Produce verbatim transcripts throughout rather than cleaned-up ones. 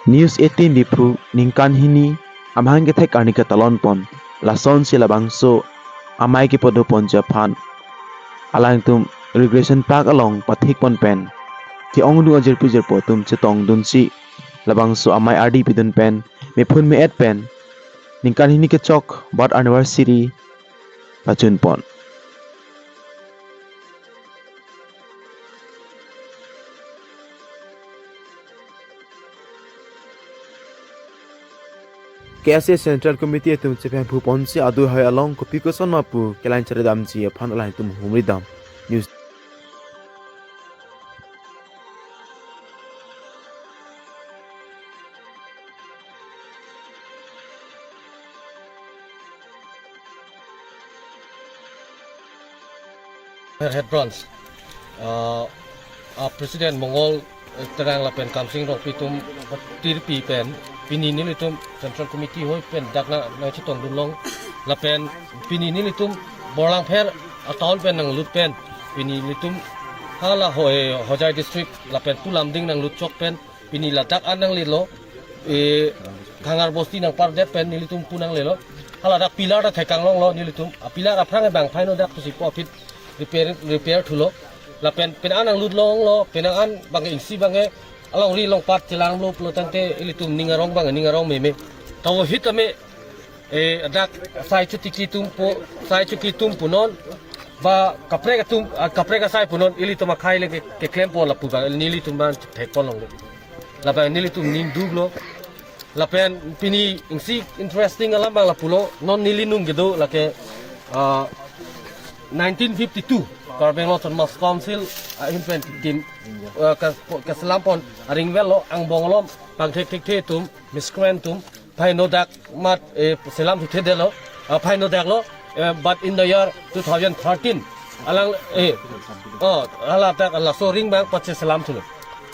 News eighteen Diphu ningkan hini amahang kethek arni katalon pon, lasonsi labangso amei kepadoponji aphan alangtum Recreation Park along pathik pon pen ke-ongdung ajirpi jirpo atum chetongdunsi labangso amei ardi pidun pen mephun me-et pen ningkan hini kechok birth anniversary pachun pon. K S A Central Committee atum chephemphu ponsi adui hei along kopi koson ma pu kelang chari damji aphan alangtum humri dam. News. Head Branch, ah, ah, President Mongol, eh, Terang lapen Kamsing Rongpi atum tirpi pen, pini nelitum Central Committee hoi pen dak nangchetongdun long, lapen pini nelitum Borlangpher a-town pen nanglut pen, pini nelitum hala ho-, eh, Hojai District lapen pu Lumding nanglut chok pen, pini ladak an nanglelo, eh, Khangar Bosti nangpardet pen nelitum pu nanglelo. Haladak pillar ta thekang longlo nelitum. A-pillar aphrang abang phai no dak pusi pu aphi repair, repair thulo. Lapen penang an nanglut longlo, penang an bang isi bang alongri along pat chelang lo pulo tangte ilitum ning arong bang ning arong meme. Tavo hit ame, eh, dak sai chotiki atum pu, sai chotiki atum punon, ba kaprek atum, ah, kaprek asai punon, ilitum akhei le ke, keklem pon lapu bang, nelitum bang thek pon longlo. Labang nelitum ning duklo. Lapen pini isi interesting alam bang lapulo, non neli nung kedo lake, ah, nineteen fifty-two, Karbi Anglong Autonomous Council, ah, ahin pen kim, ah, ka, kaselam pon, aring velo, angbong alom, pangthek thekthe atum, miscreant atum, phai no dak mat, eh, selam thekthedetlo, ah, phai no daklo, eh, but in the year two thousand thirteen, alang, eh, oh, haladak laso ring bang pacheselam thulo.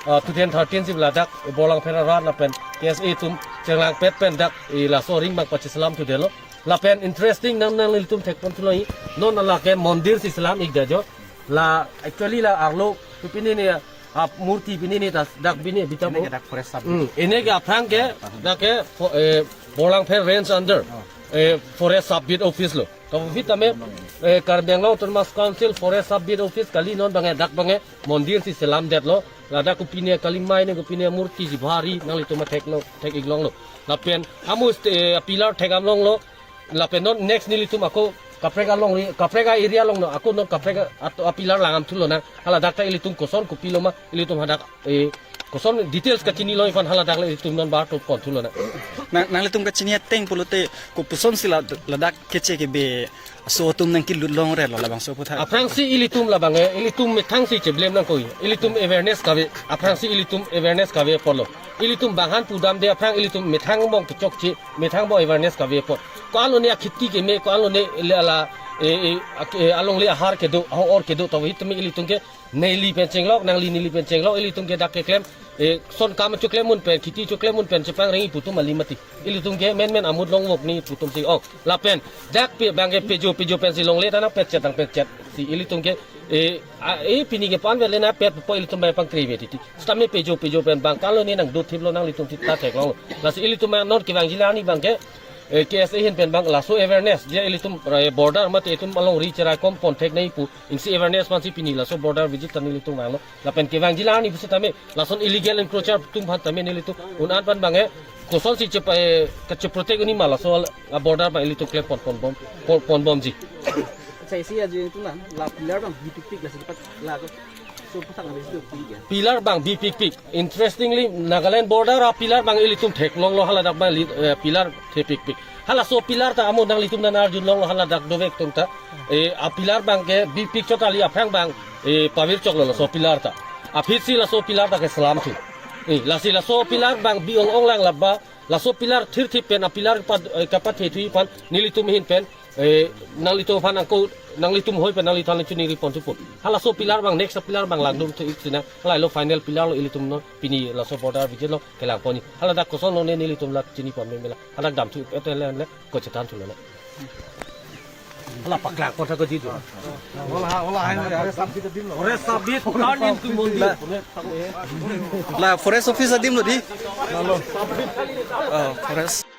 Ah, two thousand thirteen si ladak, eh, Borlangpher arat lapen K S A atum chenglangpet pen dak, eh, laso ring bang pacheselam thudetlo. Lapen interesting nang nanglitum thek pon thulo hi, non lake mondir si selam ik dajo. La, actually la arlo, tu pini ni, ah, murti pini ni tas, dak pini bita ini po. Ke dak forest sub. Hmm, ini ke aphrang ke, dak ke, fo-, eh, Borlangpher Range under, oh, eh, Forest Sub Beat Office lo. Tavo hit ame, eh, Karbi Anglong Autonomous Council Forest Sub Beat Office kali non bang dak bang mondir si selamdetlo. Ladak kopine kali mai ne kopine murti si bhari nanglitum thek no, thek ik longlo. Lapen amus, eh, pillar thek am longlo. Lapen non next nelitum ako kaprek alongri, kaprek a-area along no, ako non kaprek a-, at-, a-pillar lang am thulo nang. Haladak ta ilitum koson kopilo ma, ilitum hadak, eh, koson details kachini lo iphan haladak le ilitum non ba to pon thulo nang. Nang, nanglitum kachini ateng pulote kopuson si la, ladak keche kebe aso atum nangkelut longre lo labangso aputhak. Aphrang si ilitum labang, eh, ilitum methang si cheblem nangkok. Ilitum awareness kave, aphrang si ilitum awareness kave apotlo. Ilitum bang han pudamde aphrang ilitum methang bong kechokche, methang bong awareness kave apot. Ko-an lone akheti keme, ko-an lone le ala, eh, eh, ak-, eh, alongle ahar kedo, ahor kedo, tavo hit ame ilitum ke neli pen chenglok, nangli neli pen chenglok, ilitum ke dak keklem, eh, son kam choklem mun pen, kheti choklem mun pen, chepangri pu atum alim mati. Ilitum ke menmen amut longvok ni pu atum si ong. Lapen, dak pe bang ke pejo, pejo pen si longle ta nangpetchet, nangpetchet. Si ilitum ke, eh, a, eh, pini ke pan vele nangpet po ilitum bang pangkri ve titi. Sitame pejo, pejo pen bang ko-an lone nangdothiplo nanglitum thita theklonglo. Lasi ilitum bang non kevangji arni bang ke, eh, K S A ahin pen bang laso awareness, je ilitum, eh, border mate itum alongri cherai kom pon thek nangji pu, isi awareness aphan si pini laso border visit ta nelitum vanglo. Lapen kevangji arni pusitame, lason illegal encroacher atum aphan tame nelitum un-an aphan bang, eh, kosonsi chep-, eh, kacheprotect un-e ma laso a-border bang ilitum klem pon, pon bom, pon, pon bomji. Acha, isi ajo itu na, la pillar bang bipikpik lasi pat la ko. So, aputhak na isi itu ya. Pillar bang bipikpik. Interestingly, Nagaland border a-pillar bang ilitum theklonglo haladak bang li-, eh, pillar thepikpik. Halaso pillar ta amo nanglitum nangarjulonglo haladak dovek atum ta. Eh, a-pillar bang ke bipik chot kali aphrang bang, eh, pavir choklo laso pillar ta. Aphi si laso pillar ta keselam thu. Eh, lasi laso pillar bang bi-ong-ong lang laba, laso pillar thirthip pen a-pillar pat, eh, kapathe thu aphan nelitum ahin pen, eh, nanglitum aphan ako, nanglitum hoi pen nanglitum aphan chiningri pon thupo. Halaso pillar bang next a-pillar bang langdun thu ik sinang. Halailo final pillar lo ilitum non pini laso border visit along kelang pon-i. Haladak koson lone nelitum la chini pon meme la. Haladak dam thu et le le ko chethan thulo na. Hala paklak kotha ko dei do. Hala, hala, hai, hai. Forest submit, turn into mondir. La, la forest office adim lo dei. Oh, forest.